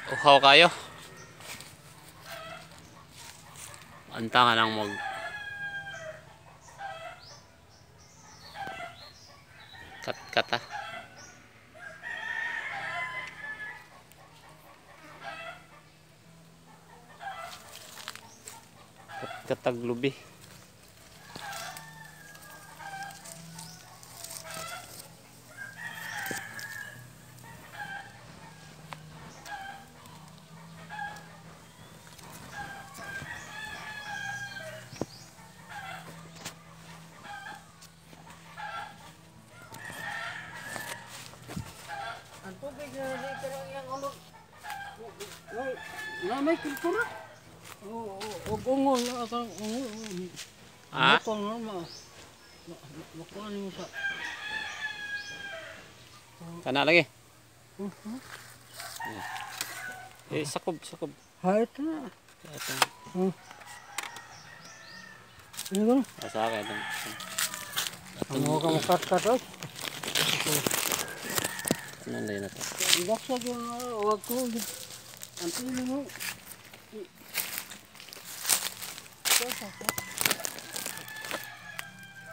Uhaw kayo. Anta ka nang mag kat-kata. Kat-katag lubi. May kultura. O ungol akang ungol. Ah? Makuha mo sa kana lagi. Eh sakob sakob. Ha ito na. Ito. Ano? Asa ka ito. Ano ka makat-kat oy? Ano na ito? Baksa gyud wag ko. Ang pili mo.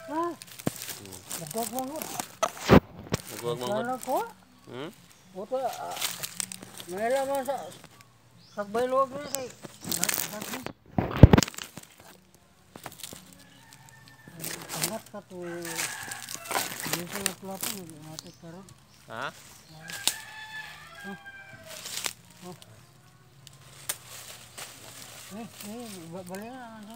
Ah. Nagwag mangot. Nagwag mangot. Ko? Hmm? Buta. May man sa sagbay luwag na kay. Angat ka to. Dito na plapa nagate karon. Ha? Oh. Oh. Eh, balik na sa.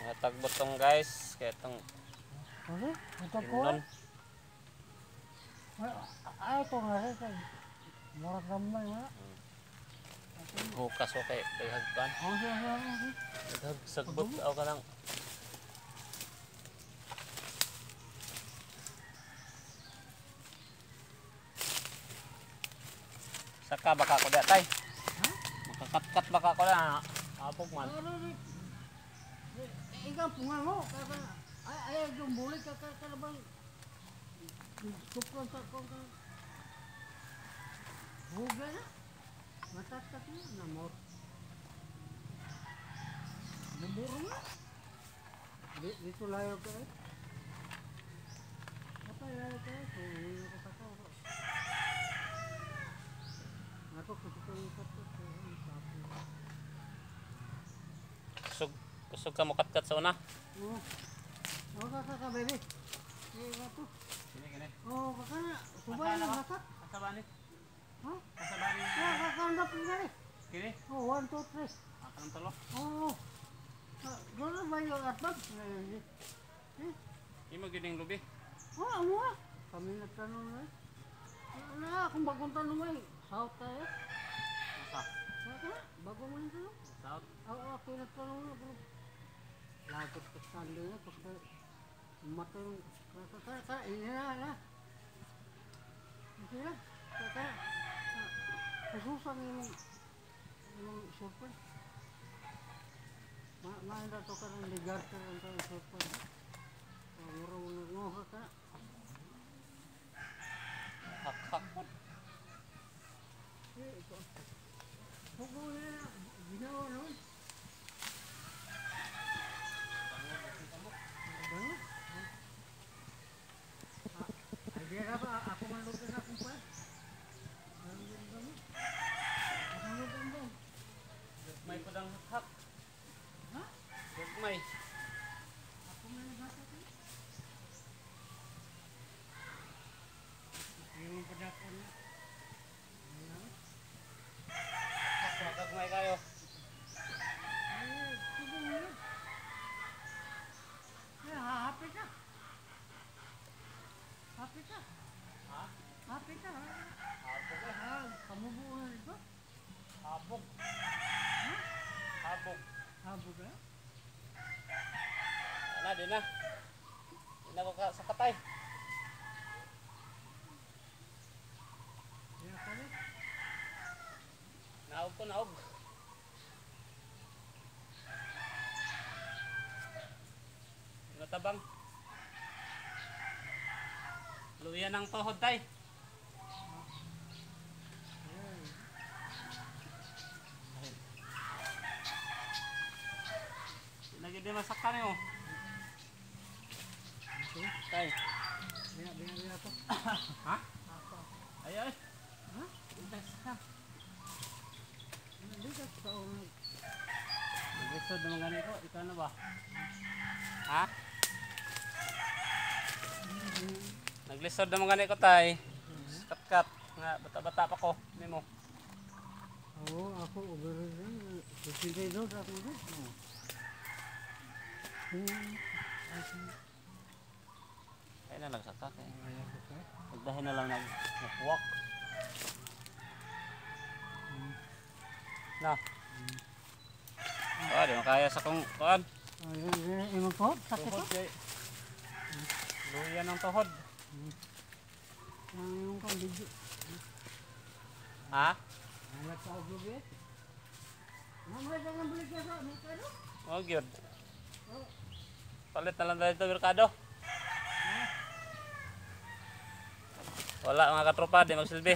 Mga tagbotong guys, kaya itong inon. Ay, ito nga rin. Murag gamay nga. Hukas o kay daghagpan. Daghag sagbot o ka lang. Saka baka ko datay. Makakatkat baka ko na. Apog man. Ikaw pungan mo. Ay, ay, yung bulik ka ka na bang tuklan sa kong ka. Huga na. Matatkat na. Namor. Namuro na. Dito layo ka eh. Apa layo ka eh. Kung ko sa ko. Ako kusuko yung katkat. Kusog, kusog ka mukatkat sa una. Oo. Oo, kaka, baby. Eh, gato. Kini, kini. Oo, kaka na. Subay lang, kaka. Kasabani. Ha? Kasabani. Oo, kaka, ang dapat nga eh. Kini? Oo, 1, 2, 3. Akanang talo? Oo. Doon na ba yung atbag? Eh? Imo gining lubi? Oo, amo ah. Kami nagtanong na eh. Na, kung bagong tanong ay, south tayo. Sa? Kaka, bago mo yung tanong. South? Oo, ako yung nagtanong na. Lagot ka sandal na, kasi matay yung kaka, ini na, na. Hindi na, kaka, khususan yung super. Main dato ka ng ligar ka ng super. Mura mo na, kaka. Hak-hak po. Eh, ito. Hugo na, ginawa nun. Ako man luto na akong pa. May padang hak. Ha? Gagmay. Ako man nagasa ko. Yung padakon na. Hak, gagmay kayo. Eh, sige mo yun. Eh, happy ka. Happy ka. Ha? Happy ka. Habog eh. Ha, kamubuo na dito. Habog. Ha? Habog. Habog ka? Ana, di na. Di na ko ka sa katay. Di na kali. Naog ko, naog. Tabang. Luya ng tuhod tay. Lagi di masaktan mo. Tay. Biya to. Ha? Ay ay. Ha? Naglisod naman ganito. Ikaw na ba? Ha? Naglisod naman ganito tay. Kat-kat. Nga, bata-bata pa ko. Hindi mo. Oo, ako over. 62 ako. Ay na nagsakak eh. Pagdahin na lang nagpuwak. Na. Ah, di makaya sa kong kuan. Ay, imong tuhod, sakit Tuhod kay. Luya ng tuhod. Ang kong video. Ha? Alat sa oglubi. Mamay ka ng bulig sa merkado. Oh, gyud. Palit na lang tayo ito, merkado. Wala mga katropa, di magsilbi.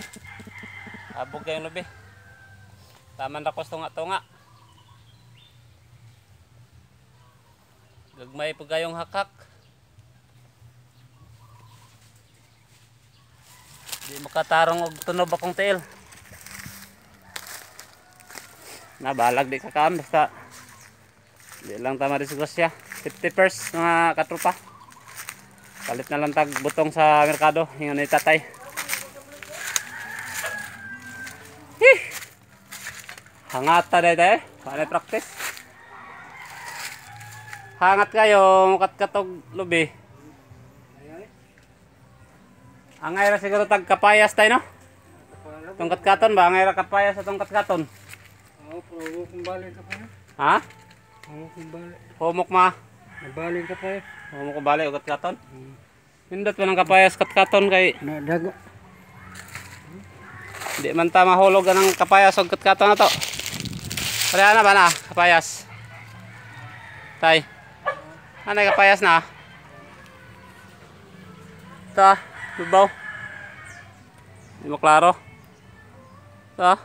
Abog kayong lubi. Taman na tunga-tunga. Gagmay po kayong hakak. Di makatarong og tunob akong tiil. Na balag di ka kaam basta di lang tama disgrasya. 51st mga katropa. Palit na lang tag butong sa merkado ingon ni tatay. Hih. Hangata day tay, wala practice. Hangat kayo, mukat-katog lubi. Angay ra siguro tag kapayas tay no? Tungkat katon ba? Angay ra kapayas sa tungkat katon. Oo, pero kung balik ka pa. Ha? Oo, kung balik. Humok ma. Nabalik ka pa. Humok ko balik ugat katon. Nindot pa ng kapayas kat katon kay Na dago. di man ta mahulog ang kapayas og kat katon na to. Pareha na ba na kapayas? Tay. Ano kapayas na? Ito, lubaw. Hindi mo klaro. Ito.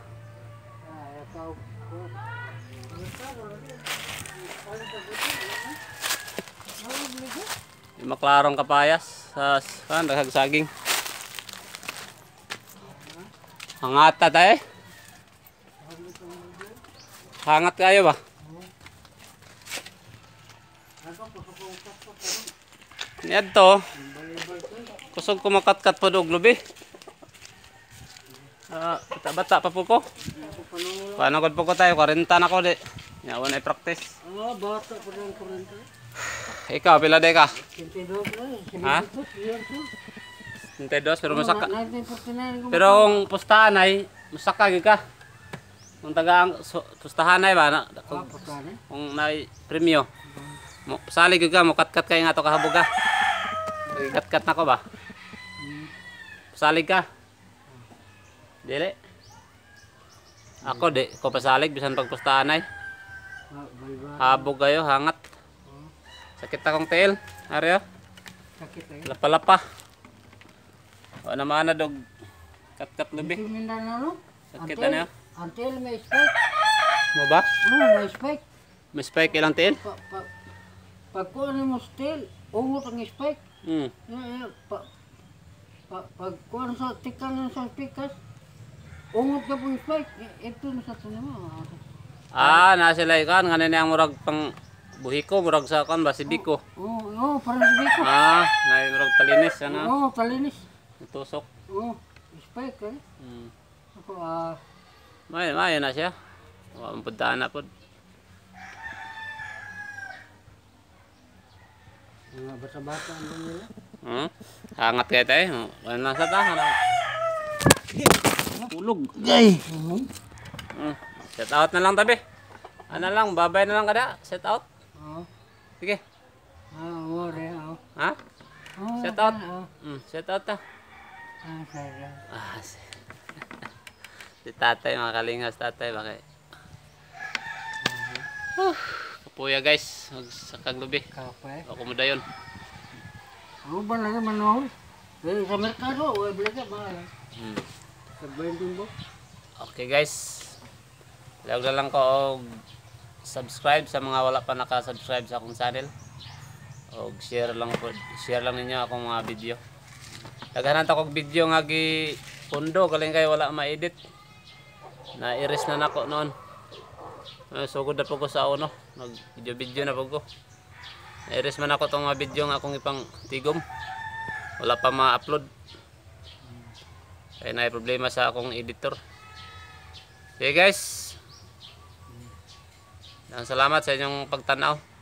Hindi mo klarong kapayas. Sa saan, daghag saging. Hangata tayo. Hangat kayo ba? Niadto. Kusog ko makatkat po og lubi. Bata-bata pa po ko. Paano ko po ko tayo? 40 na ko di. Yawan ay practice. Ah, bata pa rin 40. Ikaw, pila day ka? 22 na. Ha? 22 22, pero masaka. 1949. Pero kung pustahan ay, masaka gyud ka. Kung taga ang pustahan ay ba na, kung naay premyo. Mo sali gyud ka, mukatkat kay nga to kahabog ka. Katkat na ko ba? Pasalig ka. Dili. Ako di ko pasalig bisan pagpustahan ay. Habog kayo, hangat. Sakit akong tiil. Aryo. Sakit ay. Lapa-lapa. Wala naman na dog. Katkat lubi. Sakit na niya. Ang tiil may spike. Mo ba? Oo, may spike. May spike ilang tiil? Pag kuha mo sa tiil, ungot ang spike. Pag kuha sa tikan sa pikas, ungot ka pong spike. Ito na sa tunog mo. Ah, na sila ikan. Ngayon ang murag pang buhiko, murag sa kan ba, si Biko. Oo, parang si Biko. Ah, na murag talinis. Ano? Oo, talinis. Tusok. Oo, spike eh. Ako, May na siya. Wa man pud na pud. Mga bata-bata ang nila. Hangat kay tayo. Wala na sa ta. Tulog. Gay. Set out na lang tabi. Ano lang, babay na lang kada. Set out. Oo. Sige. Oo, re, oo. Ha? Set out. Set out ta. Ah, sorry. Ah, si tatay, mga kalingas tatay, bakit? Kapuya guys, magsakag lubi. Kape. Ako mo dayon. Ang uban lagi manual. Eh, sa merkado, way balik mahal. Sa 20 bo. Okay guys. Lawag na lang ko og subscribe sa mga wala pa naka-subscribe sa akong channel. Og share lang po, share lang ninyo akong mga video. Daghanan ta kog video nga gi pundo galing kay wala ma-edit. Na-erase na nako noon. Sugod na po ko sa uno. Nag video video na po ko. Na-erase man ako tong mga video nga akong ipang tigom. Wala pa ma-upload. Kaya na problema sa akong editor. Okay guys. Salamat sa inyong pagtanaw.